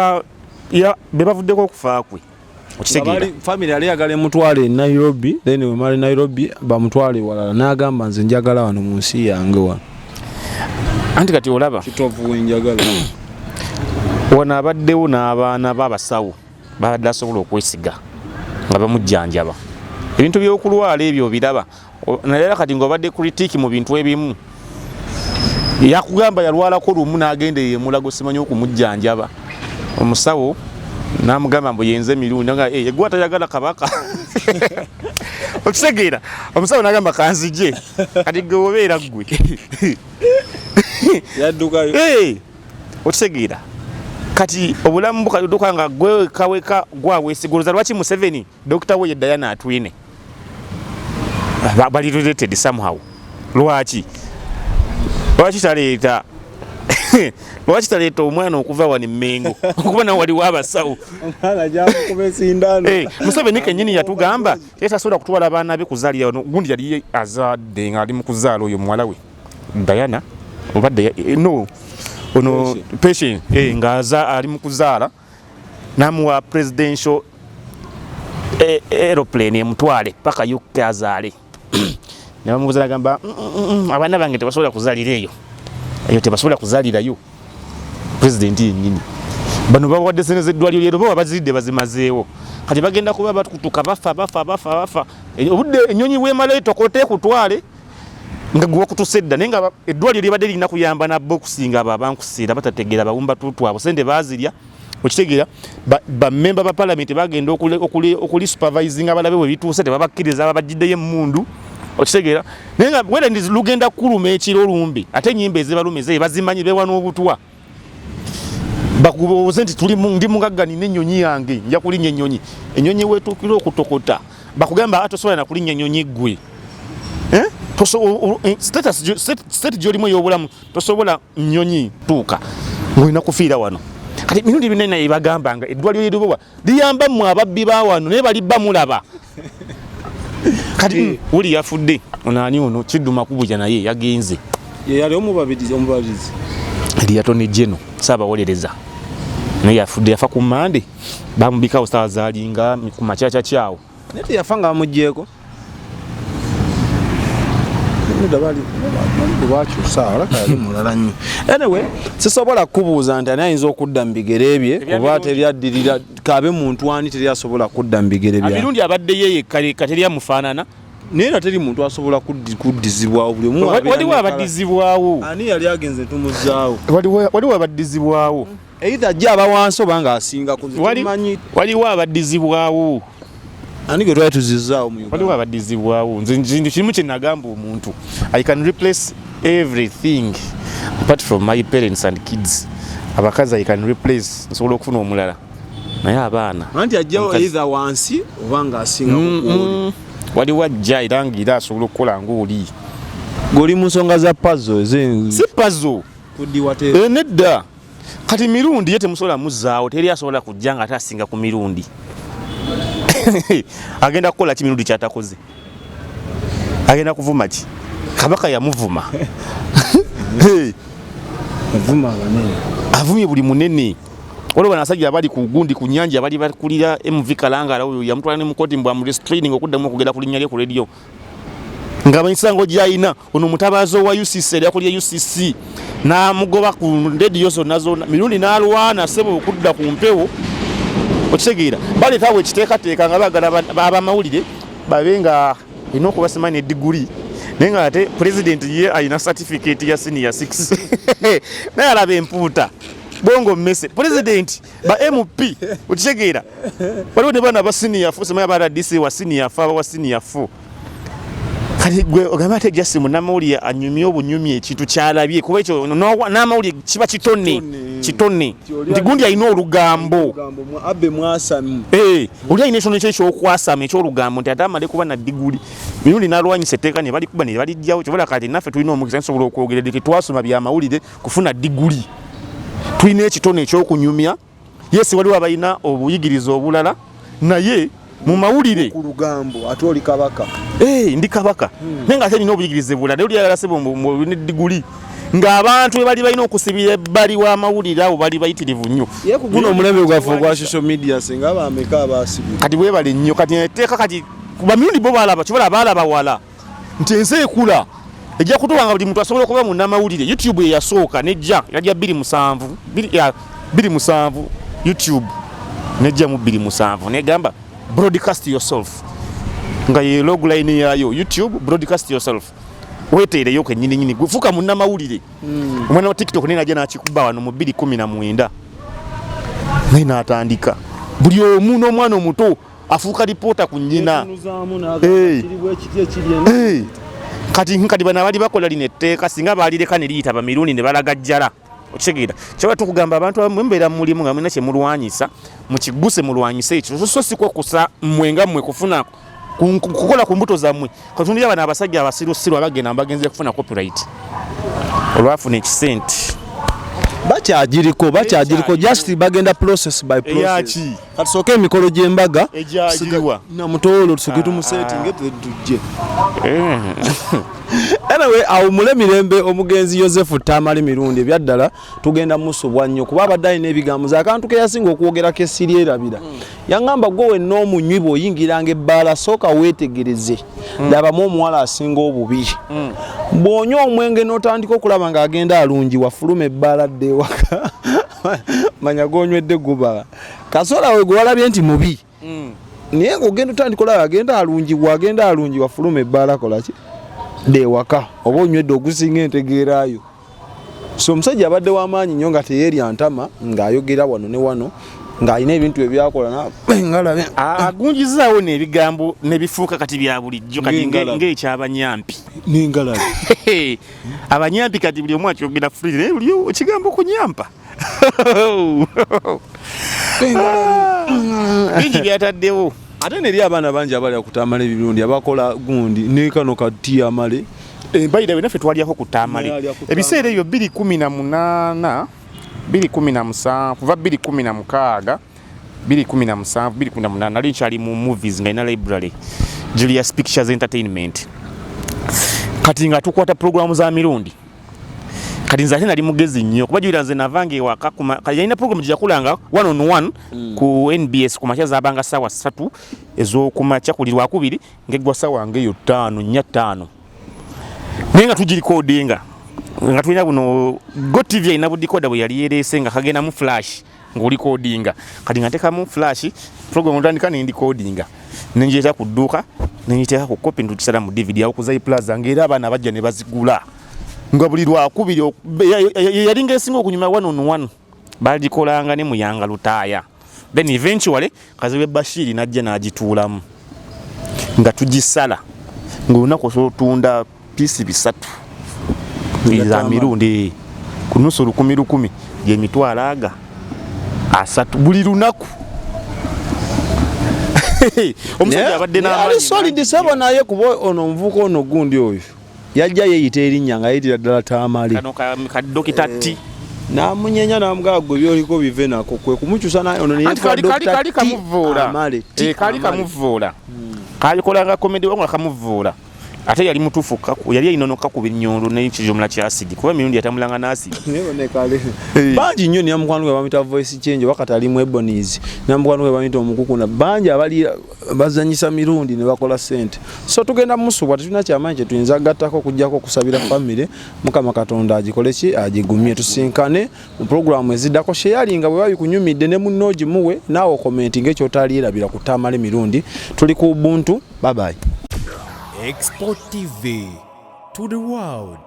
[SPEAKER 2] bavuddeko okufa kwe, okitegeera?
[SPEAKER 1] Family yali yagala emutwale e Nairobi, then wemala e Nairobi bamutwale ewalala, n'agamba nze njagala wano mu nsi yange wano.
[SPEAKER 2] Anti kati olaba
[SPEAKER 1] Kitovu wenjagala.
[SPEAKER 2] Wano abaddewo n'abaana b'abasawo babadde asobola okwesiga nga bamujjanjaba. Ebintu by'okulwala ebyo obiraba, naye era kati ng'obadde critic mu bintu ebimu, yakugamba yalwalako lumu n'agenda eyo emulago simanyi okumujjanjaba, omusawo n'amugamba mbu yenze Mirundi nga egwa tayagala kabaka, okitegeera? Omusawo n'agamba kanzije. Kati gwe obeera ggwe
[SPEAKER 1] Yaddukayo.
[SPEAKER 2] Okitegeera? Kati obulamu bukaduka nga gwe wekaweka gwawesiguluza. Lwaki Museveni dokita we ye Diana Atwine? Bali related somehow. Lwaki taleeta omwana okuva wano emmengo okuba nawe waliwo abasawo?
[SPEAKER 1] Omwana gyamukuba esindaano.
[SPEAKER 2] Museveni kenyini yatugamba tasobola kutwala abaana be kuzaalira wano. Gundi yali azadde nga ali mu kuzaala oyo muwala we Diana oba no ono Patient, ng'aza ali mu kuzaala, n'amuwa presidential aeroplane emutwale paka UK azaale. Ne bamubuuza nagamba, "Abaana bange tebasobola kuzaalira eyo, eyo tebasobola kuzaalirayo." Pulezidenti yennyini, bano bawadde sente z'eddwaliro lyero, bawa baziridde bazimazeewo. Kati bagenda kuba batukutuka bafa bafa bafa bafa. Obudde ennyonyi bwemala etokota ekutwale nga gwe wakutuse edda, naye nga eddwaliro lyebadde lirina kuyamba na bokusinga abo abankuseera batategeera bawumba tutu abo sente baazirya, okitegeera? Bammemba ba palamenti bagenda okuli supervising abalabe bwe bituuse, tebabakkiriza, babajjiddeyo emmundu, okitegeera? Naye nga wera ndi lugenda kuluma ekiro lumbe, ate ennyimba ezibaluma ezeyo bazimanyi, bewa n'obutwa bakubuuze nti tuli ndi mugagga, nina ennyonyi yange, nja kulinnya ennyonyi. Ennyonyi weetuukira okutokota bakugamba, "Ah, tosobola na kulinnya ennyonyi ggwe." Eh? Status state gy'olimu ey'obulamu, tosobola nnyonyi tuuka, ng'olina kufiira wano. Kati mirundi binene naye bagamba nga eddwaliro ly'erubowa liyamba mmwe ababbi ba wano, naye balibba mulaba. Kati wuli yafudde ono ani, ono Kidduma Kubuja naye yagenze.
[SPEAKER 1] Ye yali omubabirizi omubabirizi.
[SPEAKER 2] Attorney General, saabawolereza, naye yafudde, yafa ku Mande, bamubikawo saawa zalinga ku makyakya kyawo.
[SPEAKER 1] Naye teyafa nga bamugyeko nedda, bali bali bakyusa, alaka yali mulala nnyo. Anyway, sisobola kukubuuza nti ani ayinza okudda mu bigere bye, kuba teryaddirira kabe muntu ani, teri asobola kudda mu bigere bya
[SPEAKER 2] Emirundi abadde ye yekka yekka, teri amufaanana.
[SPEAKER 1] Naye era teri muntu asobola kuddizibwawo, buli omu abeera
[SPEAKER 2] Waliwo
[SPEAKER 1] ne
[SPEAKER 2] abaddizibwawo.
[SPEAKER 1] Ani yali agenze tumuzaawo?
[SPEAKER 2] Waliwo abaddizibwawo.
[SPEAKER 1] Either ajja aba wansi oba nga asinga ku
[SPEAKER 2] Manyi. Waliwo abaddizibwawo.
[SPEAKER 1] Ani gwe twali tuzizaawo mu
[SPEAKER 2] Waliwo
[SPEAKER 1] Uganda?
[SPEAKER 2] abaddizibwawo. Nze nze kimu kye nagamba omuntu, I can replace everything apart from my parents and kids. Abakazi I can replace, nsobola okufuna omulala, naye abaana
[SPEAKER 1] Anti ajjawo either wansi oba ng'asinga kukuoli.
[SPEAKER 2] Waliwo ajja era ngaera asobola okukola ngaoli.
[SPEAKER 1] Ng'oli mu nsonga za pazo.
[SPEAKER 2] Si pazo.
[SPEAKER 1] Kudiwate.
[SPEAKER 2] Nedda, kati Mirundi ye temusobola muzzaawo. Teri asobola kujja nga ate asinga ku Mirundi. Agenda kukola ki Mirundi kyatakoze? Agenda kuvuma ki? Kabaka yamuvuma. Hey,
[SPEAKER 1] avuma abanene.
[SPEAKER 2] Avumye buli munene. Waliwo bano abasajja abali ku gundi ku nyanja bali bakulira MV Kalangala, oyo yamutwala ne mukoti mbw amurestraining okuddamu okugenda ku linnya lye ku radio, nga emisango gy'alina. Ono mutabaazi owa UCC, yali akulira UCC, n'amugoba ku rediyo zonna zonna. Mirundi n'alwana sebo okudda ku mpewo. Okitegeera, baleetawo ekiteekateeka nga baagala abamawulire babe nga erina okuba simanyi ediguli, naye nga ate pulezidenti ye alina certificate ya senior 6, naye alaba empuuta bongo mmese pulezidenti ba MP. Okitegeera, waliwo ne baana ba senior 4, simanyi aba RDC wa senior 4, aba wa senior 4. Kati gwe ogamba ate just munnamawulire anyumye obunyumye ekintu kyalabye, kuba ekyo n'amawulire kiba kitone.
[SPEAKER 1] Kitone.
[SPEAKER 2] Kitone.
[SPEAKER 1] Nti oli
[SPEAKER 2] nti gundi alina olugambo.
[SPEAKER 1] Abe mwasamu.
[SPEAKER 2] Eh, oli alina ekyono kyo ekyokwasama ekyolugambo nti ate amale kuba na diguli. Mirundi n'alwanyisa etteeka ne balikuba ne balijjawo. Kyobola kati naffe tulina omukisa, nsobola okwogera nti tetwasoma byamawulire kufuna diguli, tulina ekitone ekyokunyumya. Yes, waliwo abalina obuyigirize obulala, naye mu mawulire
[SPEAKER 1] ku lugambo ate oli kabaka.
[SPEAKER 2] Eh, ndi kabaka, naye nga ate nina obuyigirize bulala. Naye olyagala sebo ne diguli ng'abantu bwe bali balina okusibira ebbali w'amawulire abo bali bayitirivu nnyo.
[SPEAKER 1] Ye ku guno omulembe gwaffe ogwa social media, singa bameka abaasibira?
[SPEAKER 2] Kati bwebale nnyo. Kati etteeka kati bamirundi bo balaba kibala balaba wala nti ensi ekula ejja kutuwa nga buli muntu asobola okuba munnamawulire. YouTube eyasooka nejja yajja 27, 27. YouTube nejja mu 27 negamba "broadcast yourself", nga ye logline yaayo YouTube, "broadcast yourself", weteereyo kenyini nyini, gwe fuuka munnamawulire. Omwana wa TikTok naye najja nakikuba wano mu 2019, naye n'atandika buli omu n'omwana omuto afuuka lipoota ku nnyina.
[SPEAKER 1] Yetunuzaamu.
[SPEAKER 2] Eh.
[SPEAKER 1] N'agamba ekiti ekiri eno.
[SPEAKER 2] Hey, kati bano abali bakola lino etteeka singa balireka ne liyita bamirundi ne balagajjala. Okitegeera, kyaba tukugamba abantu abamu mubeera mu mulimu nga mulina kye mulwanyisa, mukiguse mulwanyise ekyo, so si kwekusa mmwe nga mmwe kufuna kukola ku mbuto zammwe. Katunulira bano abasajja abasirusiru abagenda bagenze kufuna copyright olwafuna ekisente.
[SPEAKER 1] Bakyagiriko, bakyagiriko, just bagenda process by process.
[SPEAKER 2] Eyaki?
[SPEAKER 1] Katusooke emikolo gy'embaga.
[SPEAKER 2] Egyagiriwa?
[SPEAKER 1] Namutoolo tusooke tumusetinge tujje. Anyway, awumule mirembe omugenzi Yosefu Tamale Mirundi. Ebyaddala tugenda musubwa nnyo kuba abadde alina ebigambo ze akantu ke yasinga okwogerako esiri erabira. Yaŋŋamba, gwe wenna omunywi bw'oyingiranga ebbaala, sooka weetegereze, labamu omuwala asinga obubi. Bw'onywa omwenge n'otandika okulaba ng'agenda alungi, wafuluma ebbaala dde ewaka, manya g'onywedde guba kasola we gwe walabye nti mubi, naye ng'ogenda otandika olaba agenda alungibwa, agenda alungi, wafuluma ebbaala, kolaki, dda ewaka oba onywedde ogusinga entegeerayo. So omusajja abadde w'amaanyi nnyo nga teyeerya ntama, ng'ayogera wano ne wano, ng'alina ebintu ebyakola ngalabe.
[SPEAKER 2] Agunjizaawo n'ebigambo ne bifuuka kati bya bulijjo kati
[SPEAKER 1] Ng'engalabi.
[SPEAKER 2] ng'ekyabanyampi.
[SPEAKER 1] N'engalabi.
[SPEAKER 2] Abanyampi kati buli omu akyogera free, naye buli ekigambo kunyampa bingi byataddewo.
[SPEAKER 1] Ate neri abaana bangi abalya ku Tamale Emirundi abakola gundi ne kano kati amale.
[SPEAKER 2] By the way, naffe twalyako ku Tamale.
[SPEAKER 1] Naye alya ku
[SPEAKER 2] Ebiseera ebyo 2018, 2017, kuva 2016, 2017, 2018, nali nkyali mu movies nga ina library Julius Pictures Entertainment. Kati nga tukwata programu za Mirundi. Kati nze ate nali mugezi nnyo kuba julira nze navanga ewaka kati yalina programu gye yakulanga one on one ku NBS ku makya, zabanga 3:00 ez'okumakya kuli Lwakubiri, ng'eggwa ssaawa ng'eyo 5, 4, 5, naye nga tugirikodinga nga tulina buno Go TV erina budecoder bwe yali yereese nga kagendamu flash ng'olikodinga. Kati nga ntekamu flash, program otandika nendikodinga, nenjeta ku dduuka nenjiteeka ku copy ntugisala mu DVD awo ku Zai Plaza, ng'era abaana bajja ne bazigula nga buli Lwakubiri yalinga esinga okunyuma one on one, bagikolanga ne Muyanga Lutaaya. Then eventually Kazibwe Bashiri najja n'agituulamu nga tugisala ng'olunaku osobola otunda piece 300 za Mirundi. Ku nusu lukumi lukumi gyemitwalo aga asatu buli lunaku. Omusajja abadde
[SPEAKER 1] n'amaanyi solid sebo, naye kuba ono omuvubuka ono gundi oyo yajja yeeyita erinnya nga yeyitira ddala Tamale.
[SPEAKER 2] Kano ka Dokita T.
[SPEAKER 1] N'amunyenya n'amugamba, gwe byoliko bive nako, kwe kumukyusa ono.
[SPEAKER 2] Anti kali kamuvuula. Eh, kali kamuvuula, kalikolanga comedy wabula kamuvuula. Ate yali mutuufu, yali alina nokakuba ennyondo n'ekijomula kya acid, kuba emirundi yatambulanga n'acid.
[SPEAKER 1] Bangi nnyo. Nina mukwano gwe bamuyita Voice Change, wakati alimu Ebonies, nina mukwano gwe bamuyita Omukukuna. Bangi abali bazanyisa mirundi ne bakola sente, so tugenda musubwa. Tetulina kyamaanyi kyetuyinza gattako okugjako okusabira famire, Mukama Katonda agikole ki, agigumye. Tusinkane mu pulogulaamu eziddako. Sharinga bwe babikunyumidde ne munno ogimuwe, naawe okomentinga ekyotalierabira ku Tamale Mirundi. Tuli ku Ubuntu. Bye bye.
[SPEAKER 3] Export TV to the world.